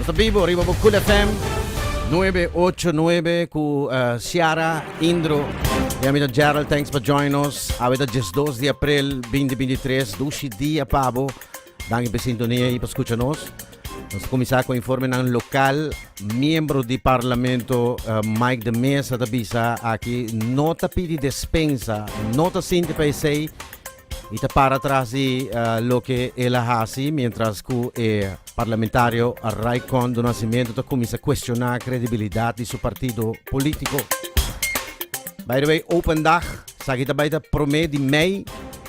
Nos ta bibo riba bo Cool FM 989 ku Ciara, Indro y ami ta Gerald. Thanks pa join nos. Awe ta 12 di april 2023. Dushi dia pa bo. Danki pa sintonia y pa scucha nos. Nos ta cuminsa cu informenan local. Miembro di Parlamento Mike de Meza ta bisa aki no ta pidi despensa, no ta sinti pa esey y ta para tras di loke el a haci, mientras cu e parlamentario Raycon do Nascimento ta cuminsa cuestiona credibilidad di su partido politico. By the way, open dag, esaki ta bay ta prome di mei.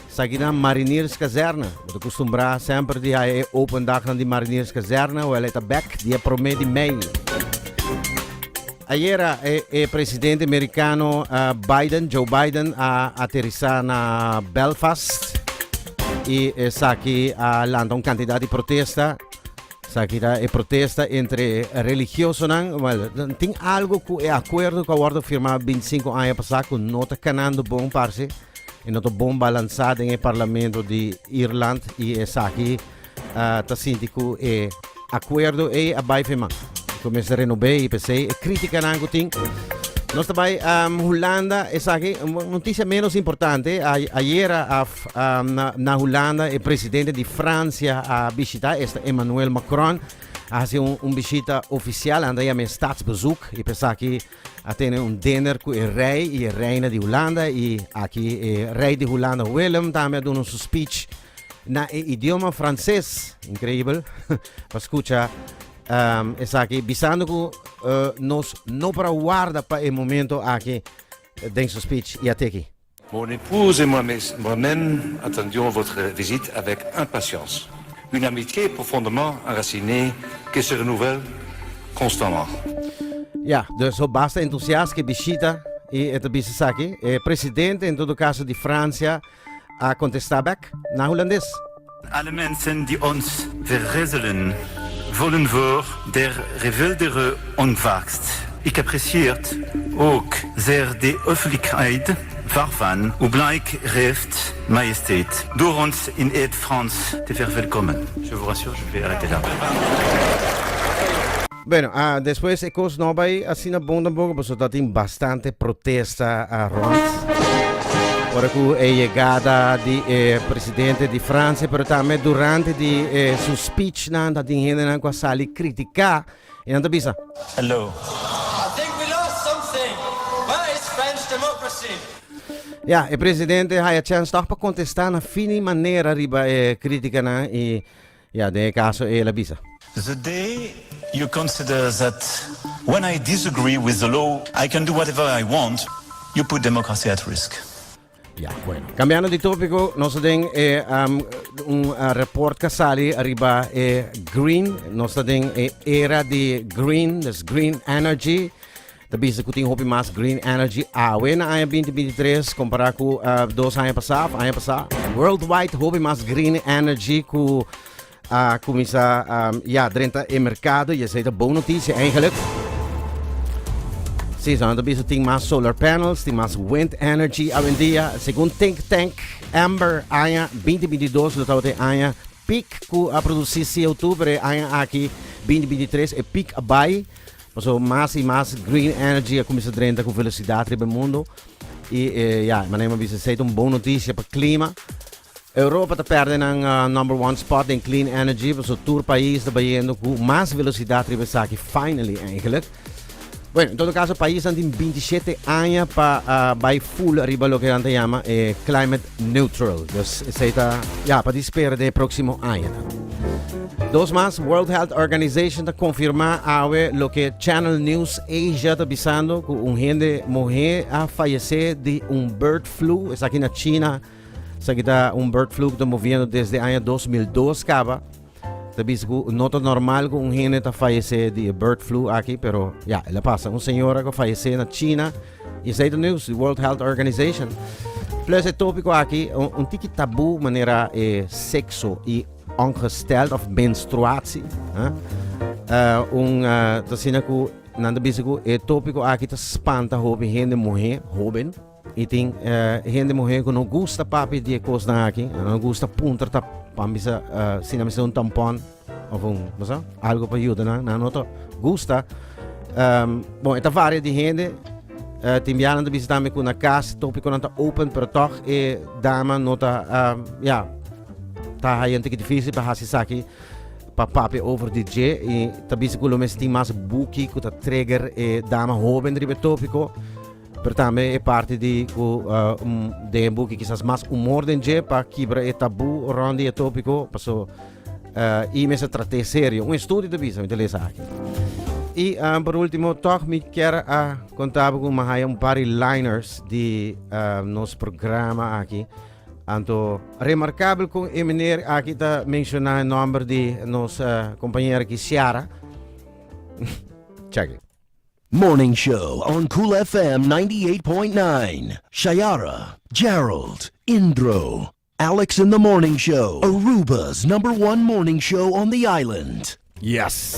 Esaki na Marinierskazerne. Bo ta kustumbrá semper di haya e open dagnan di Marinierskazerne, wèl e ta bèk dia promé di mei. Ayera e e presidente merikano Biden, Joe Biden, a aterisá na Belfast i esaki a lanta un kantidat di protesta. Esaki ta e protesta entre religiosonan. Wèl, tin algu ku e akuerdo ku a wòrdu firmá bintisinko aña pasá ku no ta kanando bon parse. E no ta bon balansá den e parlamento di Irland i esaki ta sinti ku e akuerdo ei a bai firmá. Ku mester renob'é i p'esei e krítikanan ku tin. Nos ta bai Hulanda, esaki un notisia ménos importante. Ayera na Hulanda e presidente di Fransia a bishitá, esta Emmanuel Macron, a hasi un bishita ofisial, nan ta yama e staatsbezoek i p'esaki A tene un dinner cu e rey y e reina di Hulanda y aki e rey di Hulanda Willem tambe a duna su speech na e idioma Frances. Increibel pa scucha esaki bisando cu nos no por a warda pa e momento aki den su speech y a teki. Mon épouse et moi-même attendions votre visite avec impatience. Une amitié profondément enracinée que se renouvelle constamment. Ja, dus ho basta entusiast ke bishita i e ta bisa esaki. E presidente en todo caso di Francia a contesta bek na Hulandes. Alle mensen die ons vergezellen voelen voor der geweldige ontvangst. Ik apprecieer ook zeer de hoffelijkheid waarvan u blijk geeft, Majesteit, door ons in het Frans te verwelkomen. Je vous rassure, je vais arrêter là. Bueno, despues e kos no bai asina bon tampoco, pasobra ta tin bastante protesta rond. Ora ku e yegada di e presidente di Francia, pero tambe durante di e su speechnan ta tin hendenan ku a sali kritiká i nan ta bisa. Hello. I think we lost something. Where is French democracy? Ya, e presidente haya chèns tòg pa kontestá na fini manera riba e krítikanan i Ya, den e kaso ei el a bisa. The day you consider that when I disagree with the law I can do whatever I want, you put democracy at risk. Ya, bueno. Cambiando di tópico, nos ta den e un report que sali ariba e green, nos ta den e era di green, dus green energy. Ta bisa ku tin hopi mas green energy awe na aña 2023 kompará ku dos aña pasá of aña pasá. Worldwide hopi mas green energy ku a kuminsá ya drenta e merkado i esei ta bon notisia eigenlijk. Sí, so nan ta bisa tin mas solar panels, tin mas wind energy awendia. Segun think tank Ember aña 2022 lo tabata e aña peak ku a produsí CO2, pero e aña aki 2023 e peak a bai. Pasobra mas i mas green energy a kuminsá drenta ku velosidat riba e mundu. I ya, manera mi a bisa esei ta un bon notisia pa klima. Europa ta pèrdè nan number one spot den clean energy pasobra tur pais ta bayendo ku mas velosidat riba esaki finally eigenlijk. Bueno, en todo kaso paisnan tin 27 aña pa bai full riba loke nan ta yama e climate neutral. Dus esei ta ya pa di spera den e próksimo añanan. Dos mas, World Health Organization ta konfirmá awe loke Channel News Asia ta bisando ku un hende muhé a fayesé di un bird flu, esaki na China. Esaki ta un bird flu ku ta moviendo desde aña 2002 kaba. Ta bisa ku no ta normal ku un hende ta fayesé di e bird flu aki, pero ya, el a pasa. Un señora ku a fayesé na China i esei ta news di World Health Organization. Plus e tópiko aki un tiki tabú manera e sekso i ongesteld of menstruatie. Un ta asina ku nan ta bisa ku e tópiko aki ta spanta hopi hende muhé hóben i tin hende muhé ku no gusta papia di e kosnan aki, no gusta puntra ta. Pa bisa, si nan mester un tampon of un, bo algo pa yuda nan, nan no ta gusta. Bon, e ta varia di hende. Tin biaha nan ta bisa tambe ku na kas tópikonan ta open, pero tòg e dama no ta, ya, ta haya un tiki difísil pa hasi esaki, pa papia over di dje. I ta bisa ku lo mester tin mas buki ku ta trigger e dama hóben riba e tópiko. Pero tambe e parti di ku den e buki kisas mas humor den dje pa kibra e tabú rond di e tópiko, paso i mester trat'é serio. Un estudio ta bisa, mi ta lesa aki. I por último, tòg mi kier a konta bo ku mi a haya un par di liners di nos programa aki. Anto remarkabel kon e meneer aki ta menshoná e nòmber di nos kompañera aki, Ciara. Check it. Morning Show on Cool FM 98.9. Shayara, Gerald, Indro, Alex in the Morning Show, Aruba's number one morning show on the island. Yes.